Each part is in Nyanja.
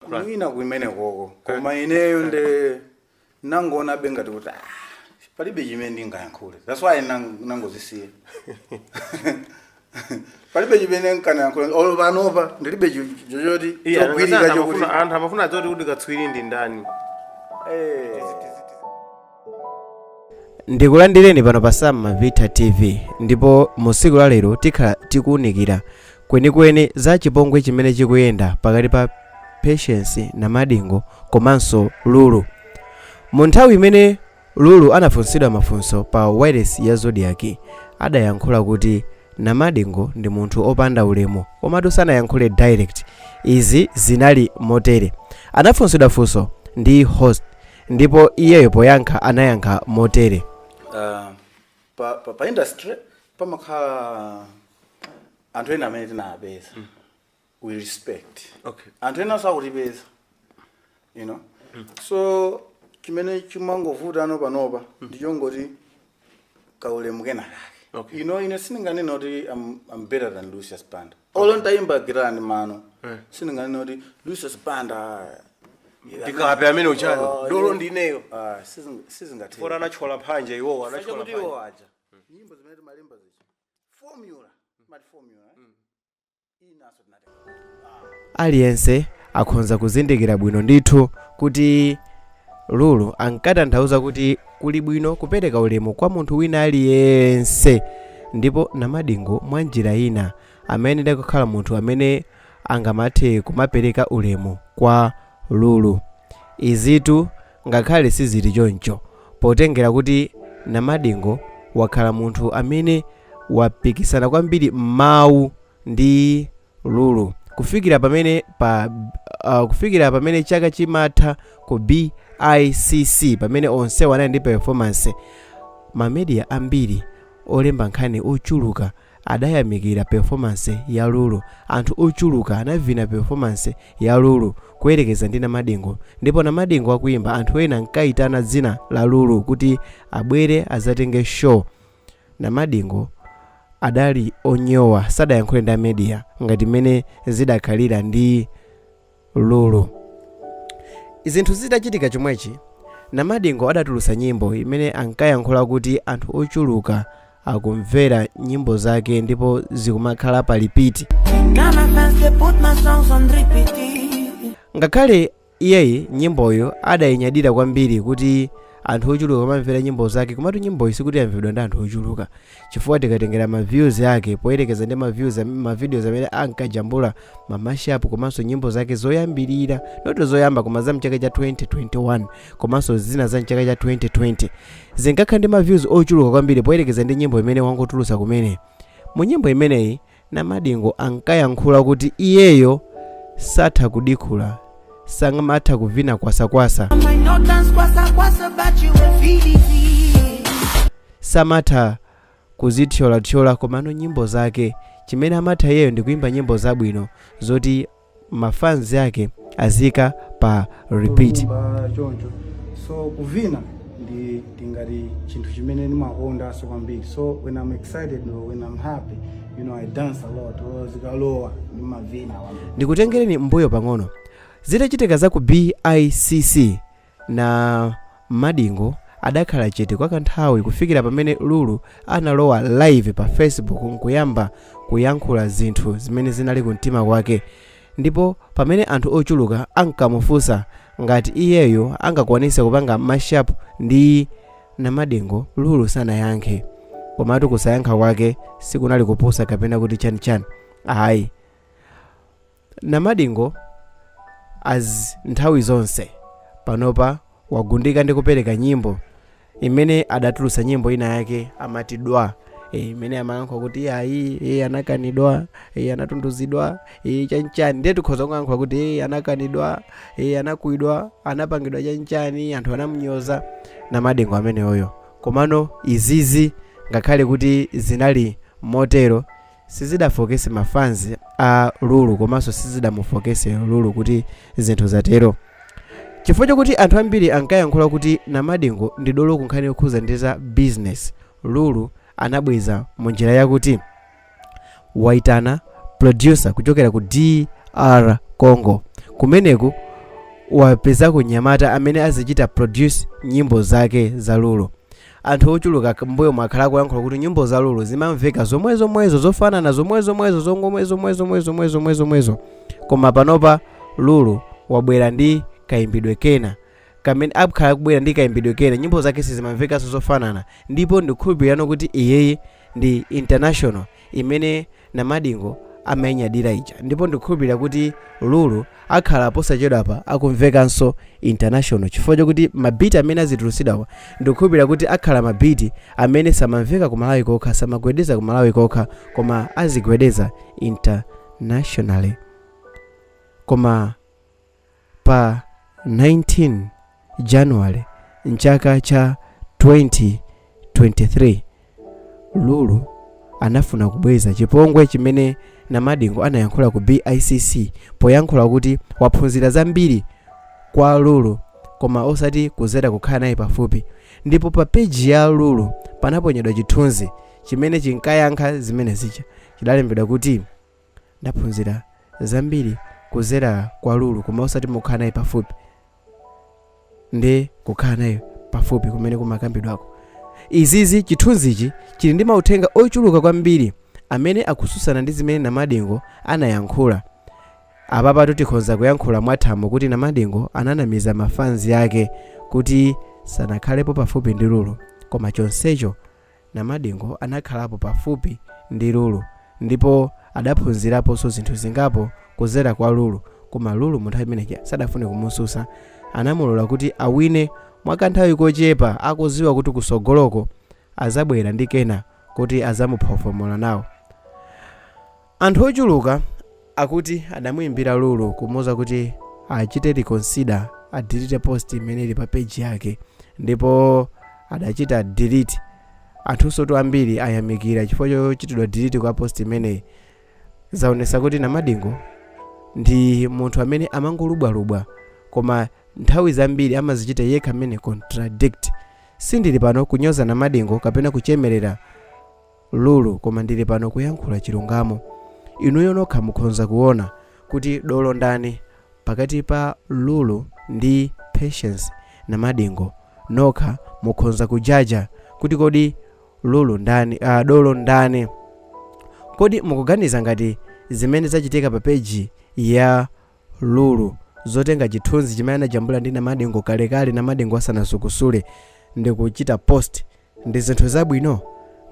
Mwina kuimene koko, koma ineyo nde nangoona ngati kuti, ah, palibe chimene ndingayankhule. That's why nangozisiya. Palibe chimene nkanayankhula olo panopa, ndilibe chochoti Iya, chogwirika anthu chokuti anthu amafuna dzoti kuti katswiri ndi ndani. Ndikulandireni pano pa Sam Mavita TV, ndipo mu tsiku la lero tikhala tikuwunikira kwenikweni za chipongwe chimene chikuyenda pakati pa Patience Namadingo komanso Lulu. Mu nthawi imene Lulu anafunsidwa mafunso pa wireless ya Zodiak, adayankhula kuti Namadingo ndi munthu opanda ulemu, komatu sanayankhule direct. Izi zinali motere: anafunsidwa funso ndi host, ndipo iyeyo poyankha anayankha motere. Pa industry pamakhala anthu ena amene tinawapeza, we respect. Anthu ena sakutipeza, so chimene chimangovuta ano panopa ndichongoti kaulemu kena kake. Ine sindinganene kuti I'm better than Lucius Banda. Olo ntayimba gitara ndi mano, sindinganene kuti Lucius Banda Ndikape amene uchayo. Oh, Dolo yeah. ndineyo. Ah, sizingatheka. Fora anachola phanje iwowo, anachola kuti phanje. Iwo aja nyimbo zimene timalimba zichi formula, mati formula, eh? Inaso tinatenga. Aliyense akhonza kuzindikira bwino ndithu kuti Lulu ankatanthauza kuti kuli bwino kupereka ulemu kwa munthu wina aliyense, ndipo Namadingo mwa njira ina amayenera kukhala munthu amene angamathe kumapereka ulemu kwa Lulu. Izitu ngakhale sizili choncho, potengera kuti Namadingo wakhala munthu amene wapikisana kwambiri m'mawu ndi Lulu kufikira pamene chaka chimatha ku BICC, pamene onsewo anali ndi performance, ma media ambiri olemba nkhani ochuluka adayamikira performance ya Lulu. Anthu ochuluka anavina performance ya Lulu kuyerekeza ndi Namadingo, ndipo Namadingo akuimba, anthu ena ankayitana dzina la Lulu kuti abwere azatenge show. Namadingo adali onyowa, sadayankhule ndi media ngati mmene zidakhalira ndi Lulu. Zinthu zitachitika chomwechi, Namadingo adatulutsa nyimbo imene ankayankhula kuti anthu ochuluka akumvera nyimbo zake ndipo zikumakhala pa repeat. Now my fans, they put my songs on repeat. Ngakhale iyeyi nyimboyo adayinyadira kwambiri kuti anthu ochuluka amamvera nyimbo zake, komatu nyimboyi sikuti yamvedwa ndi anthu ochuluka, chifukwa tikatengera ma views ake poyerekeza ndi ma views ma videos amene ankajambula, ma mashup komanso nyimbo zake zoyambirira, not zoyamba koma za mchaka cha 2021 komanso zina za mchaka cha 2020, zinkakhala ndi ma views ochuluka kwambiri poyerekeza ndi nyimbo imene wangotulutsa kumene. Mu nyimbo imeneyi Namadingo ankayankhula kuti iyeyo satha kudikhula, sangamatha kuvina kwasakwasa, I might not dance kwasa kwasa, but you will feel it. Samatha kuzithyolathyola, komano nyimbo zake, chimene amatha iyeyo ndi kuimba nyimbo zabwino zoti ma fans ake azika pa repeat. Kuimba choncho, so kuvina ndi ndingati chinthu chimene ndimakondanso kwambiri. So when I'm excited or when I'm happy, I dance a lot, or zikalowa ndimavina kwambiri. Ndikutengereni mbuyo pang'ono. Zitachitika za ku BICC, Namadingo adakhala chete kwa kanthawi kufikira pamene Lulu analowa live pa Facebook nkuyamba kuyankhula zinthu zimene zinali kumtima kwake, ndipo pamene anthu ochuluka ankamufunsa ngati iyeyo angakwanise kupanga mashup ndi Namadingo, Lulu sanayankhe. Komatu kusayankha kwake sikunali kupusa kapena kuti chanichani, ayi. Namadingo, as nthawi zonse, panopa wagundika ndi kupereka nyimbo imene adatulutsa, nyimbo ina yake amati Dwa, imene amayankhula kuti ayi, anakanidwa, anatunduzidwa, chanchani. Ndiye tikhoza kuyankhula kuti anakanidwa, anakwidwa, anapangidwa chanchani, anthu anamunyoza Namadingo ameneyoyo. Komano izizi, ngakhale kuti zinali motero, sizidafokese ma fans a Lulu komanso sizidamufokese Lulu kuti zinthu zatero, chifukwa chokuti anthu ambiri ankayankhula kuti Namadingo ndi dolo kunkhani yokhuza ndi za business. Lulu anabweza munjira yakuti waitana producer kuchokera ku DR Congo kumeneku. Wapezako mnyamata amene azichita produce nyimbo zake za Lulu. Anthu ochuluka mbuyo mwakhala kuyankhula kuti nyimbo za Lulu zimamveka zomwezomwezo, zofanana zomwezomwezo, zongomwezomwezomwezomwezomwezo, koma panopa Lulu wabwera ndi kayimbidwe kena kamene akhala kubwera ndi kayimbidwe kena. Nyimbo zake sizimamvekanso zofanana, ndipo ndikukhulupirira kuti iyeye ndi international imene Namadingo amayinyadira ija, ndipo ndikukhulupirira kuti Lulu akhala posachedwapa akumvekanso international, chifukwa chokuti ma beat amene azitulusidwawa ndikukhulupirira kuti akhala ma beat amene samamveka ku Malawi kokha, samagwedeza ku Malawi kokha, koma azigwedeza internationally. Koma pa 19 January mchaka cha 2023, Lulu anafuna kubweza chipongwe chimene Namadingo anayankhula ku BICC, poyankhula kuti waphunzira zambiri kwa Lulu koma osati kuzera kukhala naye pafupi. Ndipo pa peji ya Lulu panaponyedwa chithunzi chimene chinkayankha zimene zija. Chidalembedwa kuti, "Ndaphunzira zambiri kuzera kwa Lulu koma osati mukhala naye pafupi." Ndi kukhala naye pafupi kumene kumakambidwako izizi. Chithunzichi chili ndi mauthenga ochuluka kwambiri amene akususana ndi zimene Namadingo anayankhula. Apapatu tikhoza kuyankhula mwathamo kuti Namadingo ananamiza ma fans ake kuti sanakhalepo pafupi ndi Lulu, koma chonsecho Namadingo anakhalapo pafupi ndi Lulu ndipo adaphunziraponso zinthu zingapo kuzera kwa Lulu. Koma Lulu munthawi imeneja sadafune kumususa, anamulola kuti awine mwakanthawi kochepa, akuziwa kuti kusogoloko azabwera ndi kena kuti azamuphofomola nawo. Anthu ochuluka akuti adamuyimbira Lulu kumuwuza kuti achite reconsider, adelete post imene ili pa page yake, ndipo adachita delete. Anthunso ambiri ayamikira chifukwa chochitidwa delete kwa post imeneyi. Zaonesa kuti Namadingo ndi munthu amene amangolubwalubwa, koma nthawi zambiri amazichita yekha amene contradict. Sindili pano kunyoza Namadingo kapena kuchemerera Lulu, koma ndili pano kuyankhula chilungamo. Inuyo nokha mukhoza kuona kuti dolo ndani pakati pa Lulu ndi Patience Namadingo. Nokha mukhoza kujaja kuti kodi Lulu ndani, dolo ndani? Kodi mukuganiza ngati zimene zachitika pa peji ya Lulu, zotenga chithunzi chimene anajambula ndi Namadingo kalekale Namadingo asanasukusule ndi kuchita post, ndi zinthu zabwino?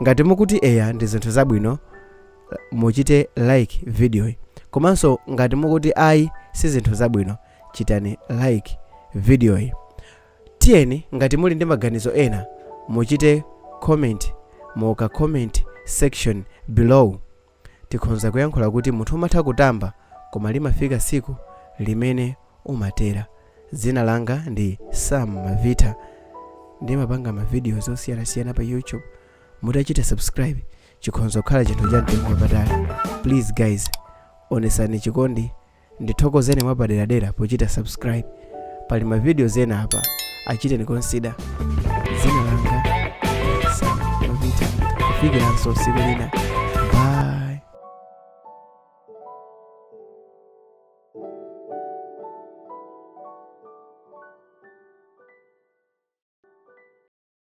Ngati mukuti eya, ndi zinthu zabwino, muchite like video. Komanso ngati mukuti ayi, si zinthu zabwino, chitani like video. Tiyeni, ngati muli ndi maganizo ena, muchite comment muka comment section below. Tikhonza kuyankhula kuti munthu umatha kutamba, koma limafika siku limene umatera. Dzina langa ndi Sam Mavita, ndimapanga ma videos osiyanasiyana pa YouTube. Mutachita subscribe chikhonza kukhala chinthu cha mtengo wapatali. Please guys, onesani chikondi, ndithokozeni mwapaderadera pochita subscribe. Pali ma videos ena apa, achiteni consider. Dzina langa Sam Mavita, kufikiranso tsiku lina.